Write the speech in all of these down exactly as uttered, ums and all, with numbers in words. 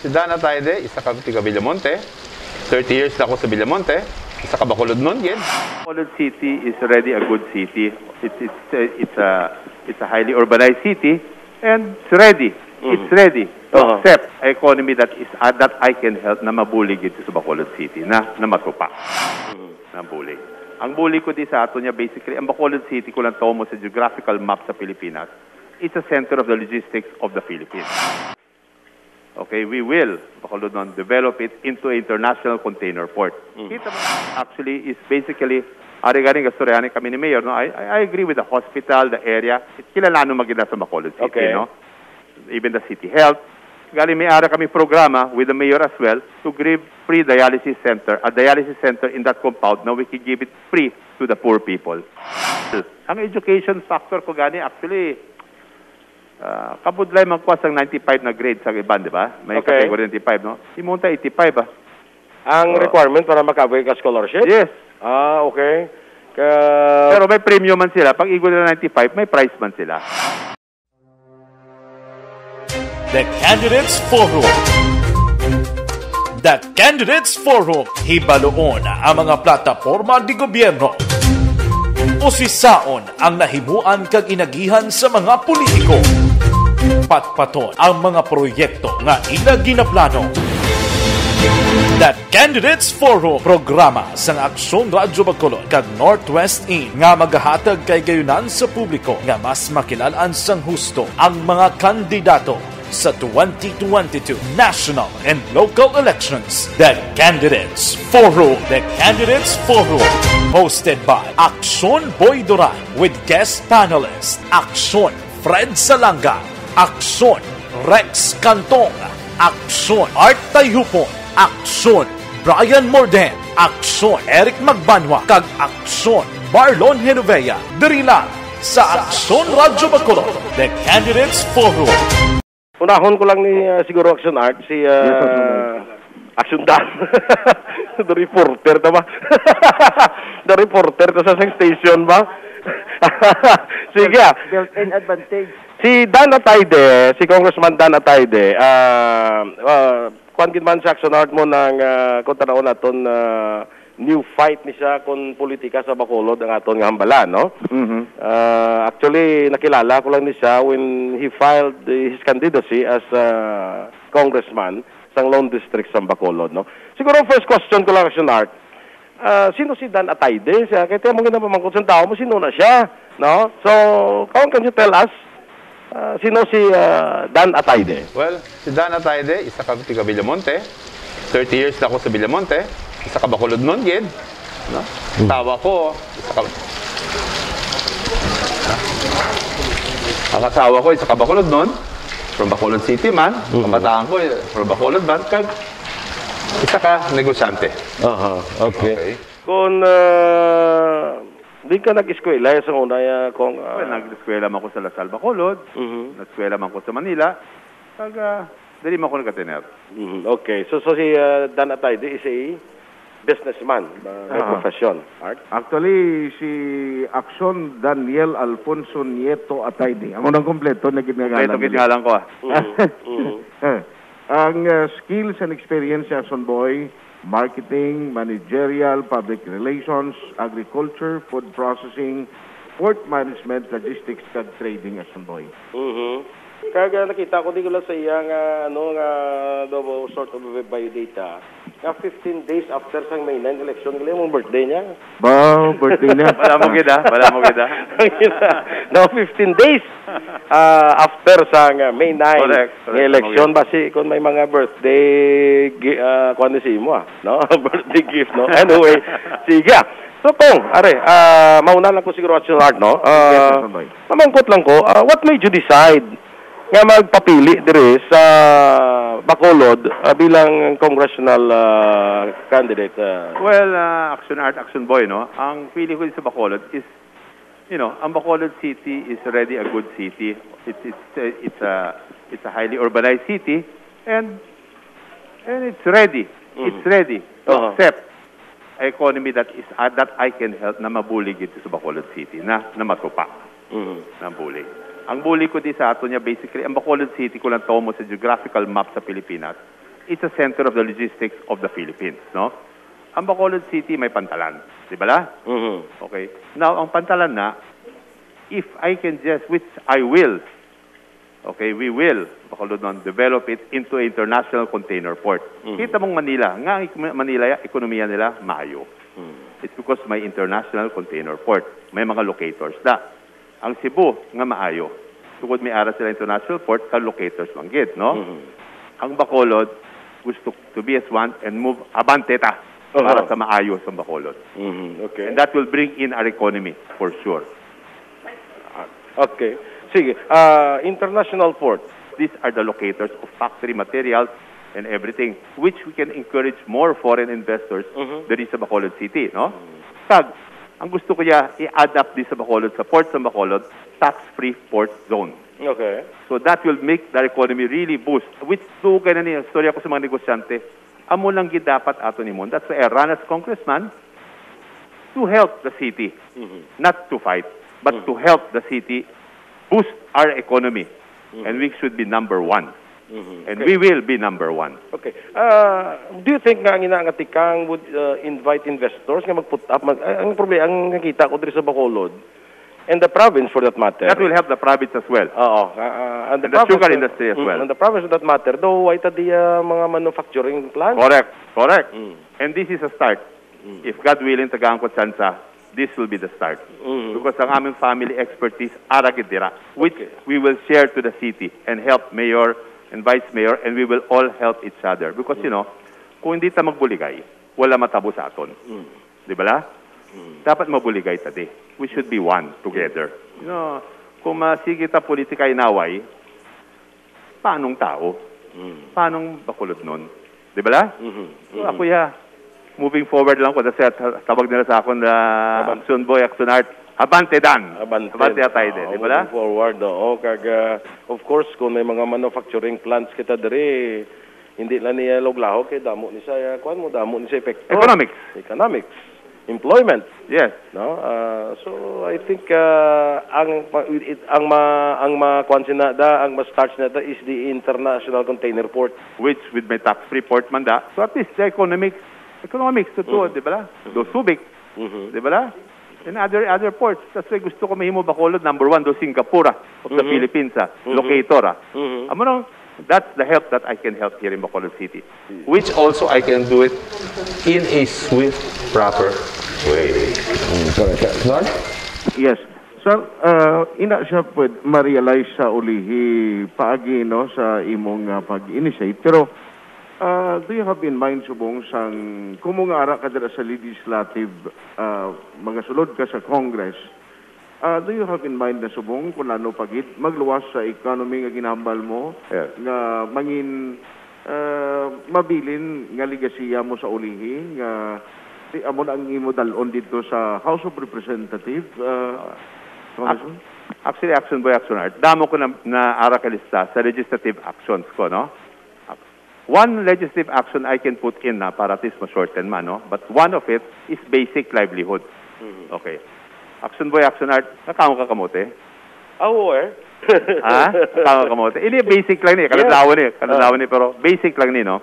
Si Dan Ataide, isa ka tiga Villamonte. Thirty years na ako sa Villamonte. Isa ka Bacolodnon gid. Bacolod City is already a good city. It's, it's, uh, it's a, it's a highly urbanized city, and it's ready. Mm. It's ready to Uh-huh. accept a economy that is, uh, that I can help na mabulig ito sa Bacolod City na, na matupa. Mm. Na bulig. Ang bulig ko di sa ato niya, basically, ang Bacolod City, kung lang mo sa geographical map sa Pilipinas, it's a center of the logistics of the Philippines. Okay, we will, Bacolodnon, develop it into an international container port. Mm. Kita mo, actually, is basically, ari ganing gastoryahan kami ni Mayor, no? I, I, I agree with the hospital, the area. Kilala no magina sa Bacolod City, Okay. no? Even the city health. Gali may ara kami programa with the mayor as well to give free dialysis center, a dialysis center in that compound na we can give it free to the poor people. Ang education factor ko gani, actually, ah, kabudlay man ko sang ninety-five na grade sa iban, di ba? May Okay. category ninety-five, no? Imunta eighty-five, ah. Ang Ah. requirement para maka-avail ka scholarship? Yes. Ah, okay. Ka- Pero may premium man sila. Pag igo nila ninety-five, may prize man sila. The Candidates Forum. The Candidates Forum. Hibaluon ang mga plataporma di gobyerno. Usisaon ang nahimuan kag inagihan sa mga politiko. Patpaton ang mga proyekto nga ila ginaplano. The Candidates Forum, programa sang Aksyon Radyo Bacolod kag Northwest In nga magahatag kay gayunan sa publiko nga mas makilal-an sang husto ang mga kandidato sa twenty twenty-two national and local elections. The Candidates Forum. The Candidates Forum, hosted by Aksyon Boy Duran with guest panelist Aksyon Fred Salanga, Aksyon Rex Cantong, Aksyon Art Tayhupon, Aksyon Brian Morden, Aksyon Eric Magbanwa, kag Aksyon Marlon Genovea, diri lang sa Aksyon Radyo Bacolod, The Candidates Forum. Unahon ko lang ni, ah, siguro Aksyon Art, si, ah, Yes, Aksyon Art. Aksyon Dan. The reporter, tama? The reporter to sa same station ba? Sige, ah. Built-in advantage. Si Dan Ataide, si Congressman Dan Ataide, ah, ah, kuwan gid man sa Aksyon Art mo nang, ah, kung tanaw naton, ah, new fight ni siya kon politika sa Bacolod ang aton nga hambalan, no? Mhm. Ah, actually, nakilala ko lang ni siya when he filed his candidacy as, ah, congressman sang lone district sang Bacolod, no? Siguro ang first question ko lang, Aksyon Art, ah, sino si Dan Ataide? Siya, kaya mo ginapamangkot sa tao mo, sino na siya? No? So, how can you tell us, ah, sino si, ah, Dan Ataide? Well, si Dan Ataide, isa ka tiga Villamonte. Thirty years na ako sa Villamonte. Isa ka Bacolodnon gid, no? Hmm. Asawa ko, isa ka, ang asawa ko, isa ka Bacolodnon. From Bacolod City man. Hmm. Kabataan ko, from Bacolod man. Kag isa ka negosyante. Aha, okay. Okay. Kung, ah, di ka nag-eskwela sa una, ah, kung, ah, Well, nag-eskwela man ko sa La Salle, Bacolod. Mhm. Nag-eskwela man ko sa Manila. Kag, ah, dili man ko nag-attener. Mhm. Okay. So, so si, ah, Dan Ataide is a businessman, uh, by Ah. profession. Art? Actually, si Aksyon Daniel Alfonso Nieto Ataide. Amo nang kompleto na gid nga Kompleto ngalan gid nila. Ngalan ko, ah. Mhm. Mhm. Eh, ang, ah, skills and experience sa Aksyon Boy, marketing, managerial, public relations, agriculture, food processing, port management, logistics, kag trading, Aksyon Boy. Mhm. Kag, ah, nakita ko di ko lang sa iya nga, ano, nga, ano, sort of biodata, nga fifteen days after sang May nine election, gali mong birthday niya. Ba, birthday niya. Wala mo gid, ah. Wala mo gid, ah. No, fifteen days, ah, after sang, ah, May nine Correct, correct. nga election, Mo gid. Basi kung may mga birthday gi-, ah, kuwan ni si imo, ah, no? Birthday gift, no? Anyway, sige, ah. So, Kong, are, ah, mauna lang ko siguro, Aksyon Art, no? Ah, Yes, Aksyon Boy. Mamangkot lang ko, ah, what made you decide nga magpapili diri sa Bacolod, ah, bilang congressional, ah, candidate, ah? Well, ah, Aksyon Art, Aksyon Boy, no? Ang pili ko sa Bacolod is, you know, ang Bacolod City is already a good city. It's, it's, uh, it's a, it's a highly urbanized city, and, and it's ready. It's Mhm. ready to Uh-huh. accept a economy that is, uh, that I can help na mabulig ito sa Bacolod City, na, na matupa. Mhm. Na bulig. Ang bulig ko di sa ato niya, basically, ang Bacolod City, kung lang mo sa geographical map sa Pilipinas, It's a center of the logistics of the Philippines, no? Ang Bacolod City may pantalan, di ba la? Mhm. Okay. Now, ang pantalan na, if I can just, which I will, okay, we will, Bacolod, no, develop it into an international container port. Mhm. Kita mong Manila, nga ang ek- Manila, ekonomiya nila, maayo. Mhm. It's because may international container port. May mga locators na. Ang Cebu, nga maayo. Tungod may ara sila international port, ka locators man gid, no? Mhm. Ang Bacolod, gusto to be as one and move abante ta Aha. para sa maayo sa Bacolod. Mhm. Okay. And that will bring in our economy, for sure. Okay. Sige, ah, international port. These are the locators of factory materials and everything, which we can encourage more foreign investors Mhm. diri sa Bacolod City, no? Kag, ang gusto ko ya i-add up di sa Bacolod, sa port sa Bacolod, tax-free port zone. Okay. So that will make the economy really boost. Which, dugay na ni, sorry ako sa mga negosyante, amo lang gid dapat ato ni Mon. That's why I run as congressman to help the city, Mhm. not to fight, but Mhm. to help the city boost our economy. Mhm. And we should be number one. Mhm. And Okay. we will be number one. Okay. Ah, do you think nga ang ina nga tikang would uh, invite investors nga mag-put up? Mag, ang problema, ang nakita ko diri sa Bacolod, and the province for that matter. That will help the province as well. Oo. ah, ah, and the, And the province sugar for- industry as Mm, well. And the province for that matter, though, why ta di ah, mga manufacturing plants? Correct, correct. Mm. And this is a start. Mm. If God willing, tagaan ko tsansa, this will be the start. Mm. Because ang aming family expertise, ara gid dira, which Okay. we will share to the city and help mayor and vice mayor, and we will all help each other. Because, you know, kung hindi ta magbuligay, wala matabo sa aton. Mm. Di ba la? Mm. Dapat mabuligay ta di. We should be one together. You know, kung masigi ta politika inaway, paanong tao? Mm. Paanong Bacolod nun? Di ba la? Mhm. So, Mhm. ako ya, moving forward lang ko. Kasi at- tawag nila sa akon na Abante. Action Boy, Action Art. Abante dan. Abante. Abante atay din, Oo, di ba la? Moving forward, oo. Kag, ah, of course, kung may mga manufacturing plants kita diri, hindi lang niya laglahog kay damo ni sa, ah, kuwan mo, damo ni sa epekto. Economics. Economics. Employment. Yes. No? Ah, so, I think ah, ang pa- it, ang ma ang ma kuwan sina da, ang ma-start sina da is the international container port. Which with my tax free port man da. So at least the economics, economics to to, Mhm. di ba la? Do Subic, Mhm. di ba la? And other other ports. That's why gusto ko mahimo Bacolod number one, do Singapore ah, of the Mhm. Philippines ah, Mhm. locator ah. Mhm. Amo nang, that's the help that I can help here in Bacolod City. Which also I can do it in a swift, proper way. Mm, correct. Sir? Yes. Sir, uh, ina siya pwed ma-realize sa ulihi paagi no sa imong uh, pag-initiate. Pero uh, do you have in mind subong sang kumo nga ara ka dira sa legislative uh, magasulod ka sa Congress? Uh, do you have in mind na subong kung ano pagid magluwas sa economy nga ginahambal mo Yes. nga mangin uh, mabilin nga legasiya mo sa ulihi nga di amo na ang imo dalon dito sa House of Representatives, uh, Congressman? Actually, Action Boy, Action Art, damo ko na, na ara ka lista sa legislative actions ko, no? One legislative action I can put in na para at least ma-shorten man, no? But one of it is basic livelihood. Okay. Action Boy, Action Art, nakaon ka kamote? Ah, oo, eh. Ha? Nakaon ka kamote? Ini basic lang ni, kaladlawan ni, kaladlawan ni, pero basic lang ni, no?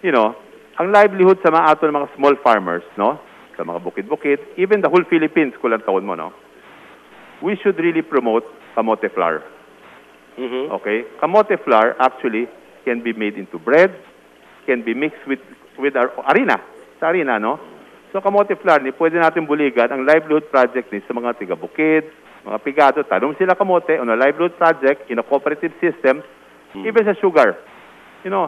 You know, ang livelihood sa mga aton mga small farmers, no? Sa mga bukid-bukid, even the whole Philippines, kung lang taon mo, no? We should really promote kamote flour. Mhm. Okay? Kamote flour actually can be made into bread, can be mixed with with our harina, sa harina, no? So kamote flour ni pwede natin buligan ang livelihood project ni sa mga tiga bukid, mga pigado, tanom sila kamote on a livelihood project in a cooperative system, even sa sugar. You know,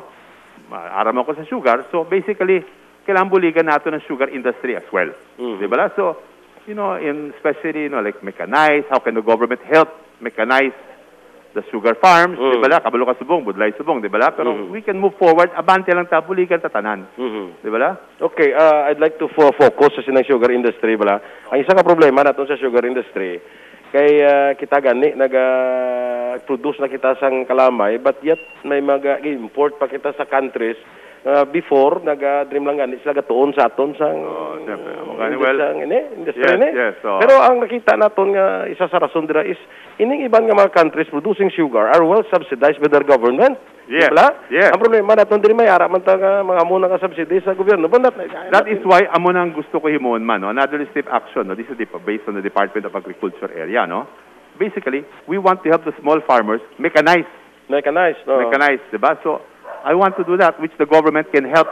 ma- aram ako sa sugar, so basically kailangan buligan nato ng sugar industry as well. Mhm. Di ba la? So, you know, in especially, you know, like mechanize, how can the government help mechanize the sugar farms, Mm. di ba la? Kabalo ka subong, budlay subong, di ba la? Pero Mhm. we can move forward, abante lang ta, buligan ta tanan. Mhm. Di ba la? Okay, uh, I'd like to fo- focus sa sinang sugar industry bala. Ang isa nga problema naton sa sugar industry kay uh, kita gani naga produce na kita sang kalamay, but yet may mag import pa kita sa countries Ah, before, naga-dream lang gani sila gatuon sa aton sang, Oo, siyempre. Amo gani, indus-, well, sang, ini, industry yes, ni. Yes, oo. Pero ang nakita naton nga isa sa rason dira is ining iban nga mga countries producing sugar are well subsidized by their government. Yes, Di ba? Yes. Ang problema naton diri, may ara man ta nga mga amo na nga subsidy sa gobyerno. But not, That is why amo nang gusto ko himuon man, no? Another legislative action, no? This is the, based on the Department of Agriculture area, no? Basically, we want to help the small farmers mechanize. Mechanize, no? Mechanize, di ba? So, I want to do that, which the government can help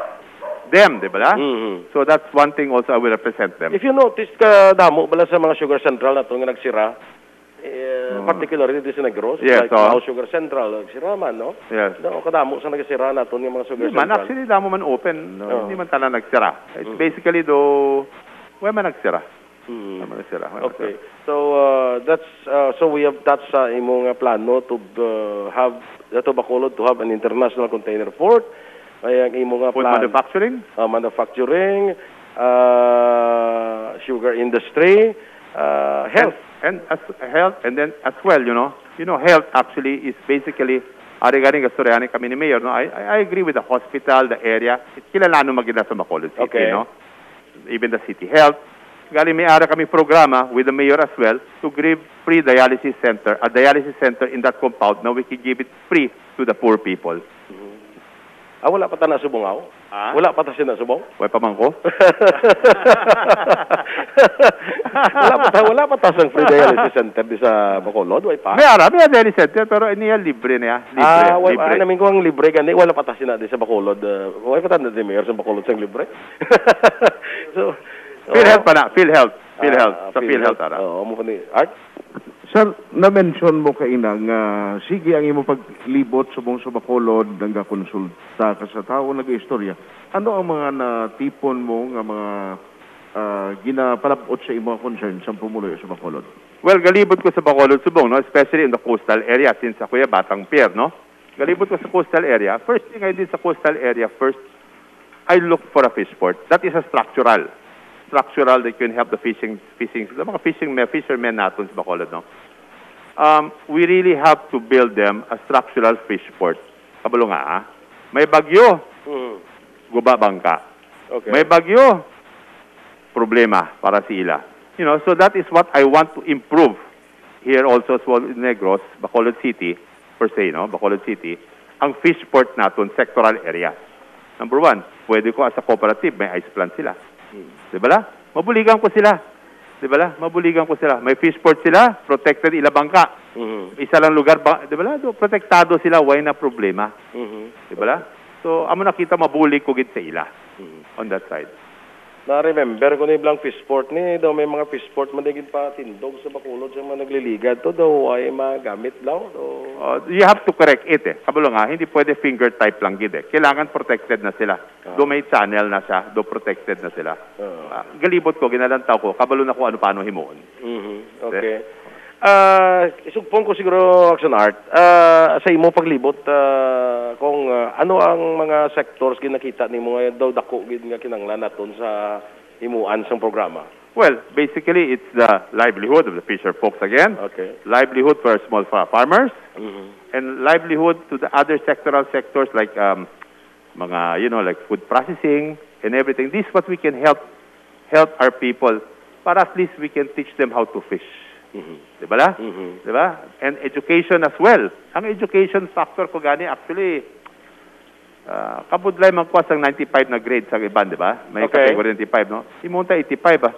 them, di ba? Mhm. So, that's one thing also I will represent them. If you notice, kadamo bala sa mga sugar central nato nga nagsira, eh, Oo. particularly di sa Negros, Yes, like oo. Mao Sugar Central, nagsira man, no? Yes. No, kadamo sa nagsira naton nga mga sugar Di man, central. actually, damo man open, no? Oo. Hindi man tanan nagsira. It's Mm. basically do, wala man nagsira. Mm. Wala man nagsira, wala Okay. nagsira. So, uh, that's, uh, so we have touched sa imo nga plano to, uh, have, uh, to Bacolod to have an international container port. Ay, ang imo nga Food plan. manufacturing? Uh, manufacturing, uh, sugar industry, uh, health. And, and as health, and then as well, you know, you know, health actually is basically, ari gani gastoryahan kami ni Mayor, no? I, I, I agree with the hospital, the area. Kilala no magina sa Bacolod City, Okay. no? Even the city health. Gali may ara kami programa with the mayor as well to give free dialysis center, a dialysis center in that compound na we can give it free to the poor people. Mhm. Ah, wala pa ta na subong, aw? Ha? Wala pa ta sina subong? Way pa man ko. Wala pa ta, wala pa ta sang free dialysis center di sa Bacolod, way pa? May ara, may dialysis center, pero niya libre niya. Libre, Ah, way, libre. ah, namin ko ang libre gani, wala pa ta sina di sa Bacolod. Uh, way pa ta na di mayor sa Bacolod sang libre. So, PhilHealth oo. pa na, PhilHealth. PhilHealth. Ah, Sa PhilHealth, PhilHealth. ara. Oo, amo pa ni Art. Sir, na-mention mo kaina nga sige ang imo paglibot subong sa Bacolod, nagakonsulta ka sa tawo, nagaistorya. Ano ang mga natipon mo nga mga, ah, ginapalab-ot sa imo nga concern sa pumuluyo sa Bacolod? Well, galibot ko sa Bacolod subong, no, especially in the coastal area, since ako ya batang pier, no? Galibot ko sa coastal area. First thing I did sa coastal area, first, I look for a fish port. That is a structural. Structural that can help the fishing, fishing, the mga fishing, fishermen naton sa Bacolod, no? Um, we really have to build them a structural fish port. Kabalo nga, ah. May bagyo, Mm. guba bangka. Okay. May bagyo, problema para sa ila. You know, so that is what I want to improve here also as well in Negros, Bacolod City, per se, no? Bacolod City, ang fish port naton, sectoral area. Number one, pwede ko as a cooperative, may ice plant sila. Hmm. Di ba la? Mabuligan ko sila. Di ba la? Mabuligan ko sila. May fish port sila, protected ila bangka. Mhm. Isa lang lugar, ba, di ba la? Do, protektado sila, way na problema. Mhm. Di ba la? So, amo na kita, mabulig ko gid sa ila Mhm. on that side. Na-remember ko ni blang fishport ni, daw may mga fishport man di ginpatindog sa Bacolod sa mga nagliligad to, daw ay magamit daw. Daw. Uh, you have to correct it eh. Kabalo nga, hindi pwede finger type lang gid eh. Kailangan protected na sila. Ah. Do may channel na siya, do protected na sila. Ah. Ah, galibot ko, ginalantaw ko, kabalo na ko ano paano himuon. Mhm. Okay. Ah, isugpon ko siguro, Action Art, ah, sa imo paglibot, ah, kung, ah, ano ang mga sectors ginakita nimo nga daw dako gid nga kinahanglan naton sa himuan sang programa? Well, basically, it's the livelihood of the fisher folks again. Okay. Livelihood for small fa-, farmers. Mhm. And livelihood to the other sectoral sectors like, um, mga, you know, like food processing and everything. This is what we can help, help our people para at least we can teach them how to fish. Mhm. Di ba la? Mhm. Di ba? And education as well. Ang education factor ko gani, actually, ah, kabudlay magkuha sang ninety-five na grade sa iban, di ba? May Okay. category ninety-five, no? Himuon ta eighty-five, ah.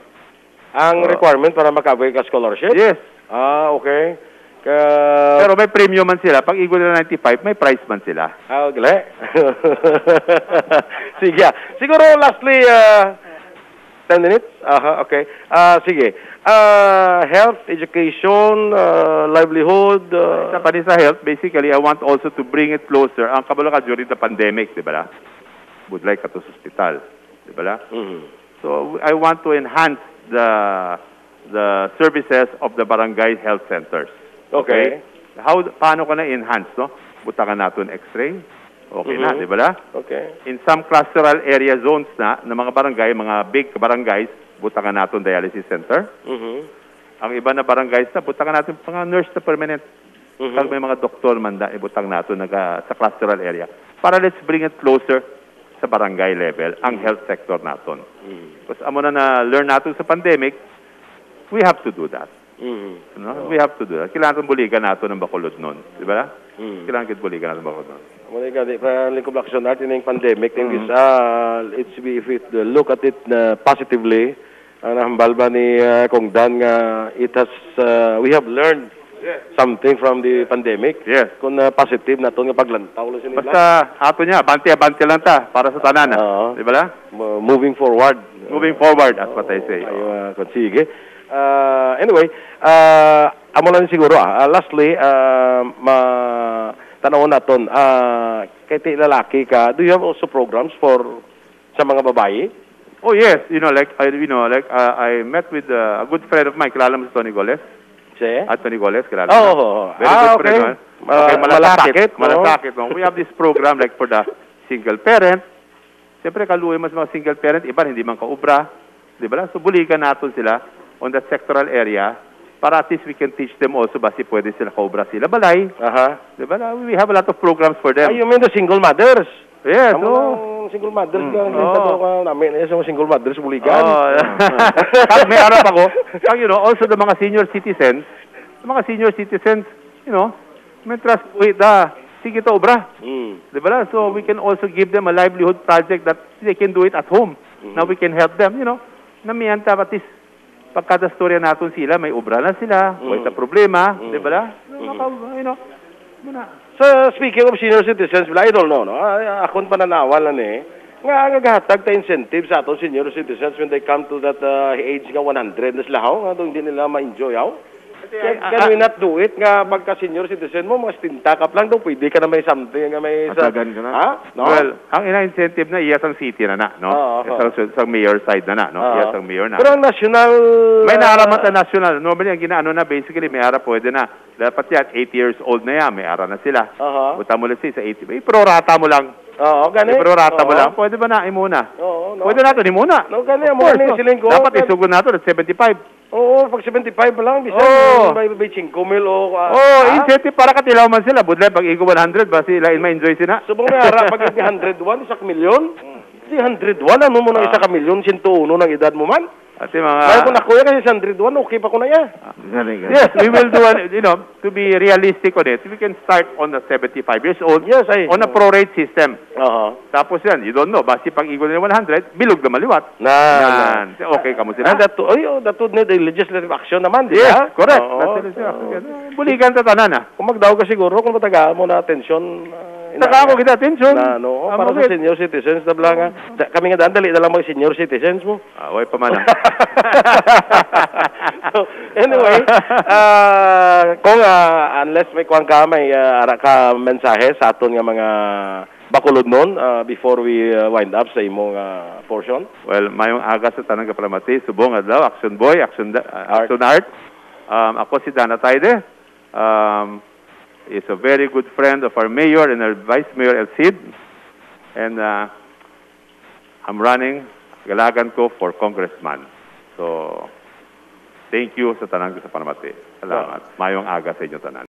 Ang Oh. requirement para maka-avail ka scholarship? Yes. Ah, okay. Ka- Pero may premyo man sila. Pag igwa nila ninety-five, may prize man sila. Ah, gali. Sige, ah. Siguro lastly, ah, ten minutes? Aha, okay. Ah, sige. Ah, health, education, ah, livelihood, ah. Sa pa ni sa health, basically, I want also to bring it closer. Ang kabalo ka during the pandemic, di ba la? Budlay ka to sa ospital, di ba la? Mhm. So, I want to enhance the, the services of the barangay health centers. Okay. Okay? How, paano ko na-enhance, no? Butangan naton X-ray. Okay na, Mhm. di ba la? Okay. In some clusteral area zones na, na mga barangay, mga big barangays, butangan naton dialysis center. Mhm. Ang iba na barangays na, butangan naton mga nurse na permanent. Mhm. Kag may mga doktor man da, ibutang naton naga, sa clusteral area. Para let's bring it closer. sa barangay level ang health sector naton. Mm. Because amo na na-learn nato sa pandemic, we have to do that. Mm. No? Oo. We have to do that. Kailangan buligan nato ng Bacolod nun. Di ba? Mm. Kailangan gid buligan nato ng Bacolod nun. Amo na gani, pa, Lingkod Action Art, ining pandemic, Mm. this, ah, it's, if we look at it, uh, positively, ang nahambal ba ni, ah, Kong Dan nga it has, ah, we have learned Yes. something from the pandemic? Yes. Kung, ah, positive nato nga paglantaw lang sila. Basta ato niya, abante-abante lang ta para sa tanan, ah. Oo. Di ba la? Mo-, moving forward. Moving forward, as what I say. Ayo, ah, kung sige. Ah, anyway, ah, amo lang siguro, ah. Ah, lastly, ah, ma-, tanawon naton, ah, kay ti lalaki ka, do you have also programs for sa mga babayi? Oh, yes. You know, like, I, you know, like, uh, I met with, uh, a good friend of mine. Kilala mo si Tony Goles? Si? Ah, Tony Goles, kilala Oh, mo? oo, oo. Very Ah, good friend okay. of mine. Ah, Okay, malasakit, malasakit, no? malasakit, no? We have this program, like, for the single parent. Siyempre, kaluoy mas mga single parent, iban hindi man kaubra. Di ba? So, buligan naton sila on that sectoral area para at least we can teach them also ba si pwede sila kaubra sila balay. Aha. Di ba? We have a lot of programs for them. Ay, you mean the single mothers? Yes, Amo oo. lang single mothers Mm, ka, oo. ka daw ka namin, eh, sa mga single mothers, buligan. Oo. Kag may arap ako. Kag, you know, also the mga senior citizens, the mga senior citizens, you know, may trust with the, sige to, obra. Mm. Di ba la? So, we can also give them a livelihood project that they can do it at home. Mm. Now we can help them, you know. Namian ta, at least, pagkada storya naton sila, may obra na sila, Mm. way sa problema, Mm. di ba la? Mm. Maka-, you know, muna. Sa speaking of senior citizens, wala, I don't know, no? Ah, akon pananawan lang eh. Nga, nga gahatag ta incentive sa aton senior citizens when they come to that, uh, age nga one hundred na sila, haw? Nga daw hindi nila ma-enjoy, haw? Can, Ah, can ah. we not do it nga pagka senior citizen mo, mga setenta ka pa lang daw, pwede ka na may something, nga may sa Hatagan ka na. Ha? No? Well, ang ina-incentive na, iya sang city na na, no? Oo, oo. Sa, sa, sa mayor side na na, no? Oo. Iya sang mayor na. Pero ang national, May ah, naaraman sa national. Normally, ang ginaano na, basically, may ara pwede na. Dapat yan, eight years old na yan, may ara na sila. Aha. Buta mo, let's say, sa eighty. May pro rata mo lang. Oo, gani. May pro rata mo Oo. lang. Pwede ba na, imo na? Oo, no? Pwede nato, imo na. No, gani, Of amo course, ni no? siling ko, Dapat gani. isugo nato, that's seventy-five. Oo, pag seventy-five pa lang, bisan Oo. may, may singko mil o, ah, Oh, ha? incentive para katilaw man sila. Budlay, pag igo one hundred, ba sila in ma-enjoy sila? Subong may ara, pag hindi hundred one, isa ka milyon? Di hundred one, ano mo nang Ah. isa ka milyon, sento uno ng edad mo man? Ate, mga Kaya kung ako yan, kasi sa hundred one, okay pa ko na yan. Ah, galing, galing. Yes, we will do, an, you know, to be realistic on it, we can start on the seventy-five years old Yes, ay. on a prorate system. Aha. Tapos yan, you don't know. Basi pag igo nila one hundred, bilog na maliwat. Na, na. Yan. Okay ka mo sila? And that, oh, yun, that would need a legislative action naman, di Yes, ba? correct. Oo. That's the legislative action. Buligan ta tanan, ah. Kung magdaog ka siguro, kung matagaan mo na atensyon, ah, Tagaan ko ina-, kita atensyon. na, ano, Ang para sa mga senior citizens, na bala nga. Da-, kami nga daan, dali na lang mga senior citizens mo. Ah, way pa man, ah. So, anyway, ah, kung, ah, unless may kuwan ka, may, ah, ara ka mensahe sa aton nga mga bakulodnon, ah, before we, ah, wind up sa imong, ah, portion? Well, mayong aga sa tanang kapalamati, subong adlaw, Action Boy, Action Da-, ah, Art. Action Art. Um, ako si Dan Atayde. Um, is a very good friend of our mayor and our vice mayor, El Cid. And, uh, I'm running, galagan ko for congressman. So, thank you sa tanan ko sa panamati. Salamat. Mayong aga sa inyo tanan.